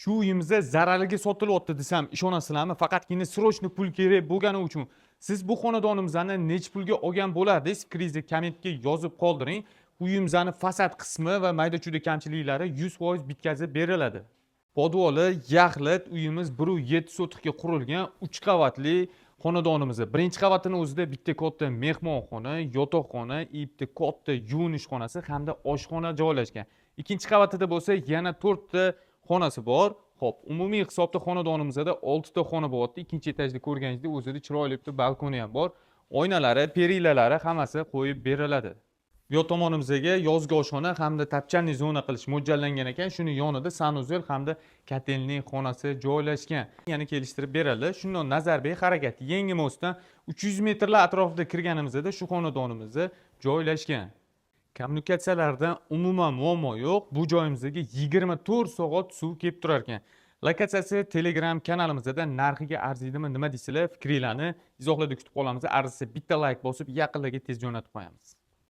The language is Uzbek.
Shu uyimizda zarariga sotilyapti desam, ishonasizlarmi? Faqatgina срочно pul kerak bo'lgani uchun. Siz bu xonadonimizni necha pulga olgan bo'lardingiz? Fikringizni kommentga yozib qoldiring. Uyimizni fasad qismi va mayda-chuyda kamchiliklari 100% bitkazib beriladi. Podvoli yaxlit uyimiz 1,7 sotixga qurilgan 3 qavatli xonadonimiz. Birinchi qavatini o'zida bitta katta mehmonxona, yotoqxona, bitta katta yuvinish xonasi hamda oshxona joylashgan. Ikkinchi qavatida bo'lsa yana 4 ta xonasi bor. Xo'p, umumiy hisobda xonadonimizda 6 ta xona bo'lyapti. Ikkinchi etajda ko'rganingizdek o'zida chiroyli bitta balkoni ham bor. Oynalari, perilalari hammasi qo'yib beriladi. Bu yoq tomonimizga yozgi oshxona hamda топчальный zona qilish mo'ljallangan ekan. Shuni yonida санузел hamda котельный xonasi joylashgan. Yana kelishtirib berildi. Shundan Nazarbek harakati yangi mostdan 300 metrlar atrofida kirganimizda shu xonadonimizda joylashgan. Kommunikatsiyalardan umuman muammo yo'q. Bu joyimizga 24 soat suv kelib turar ekan. Lokatsiyasi Telegram kanalimizda. Narxiga arziydimi, nima deysizlar? Fikringlarni izohlarda kutib qolamiz. Arzisa bitta layk bosib, yaqinlarga tez jo'natib qo'yamiz.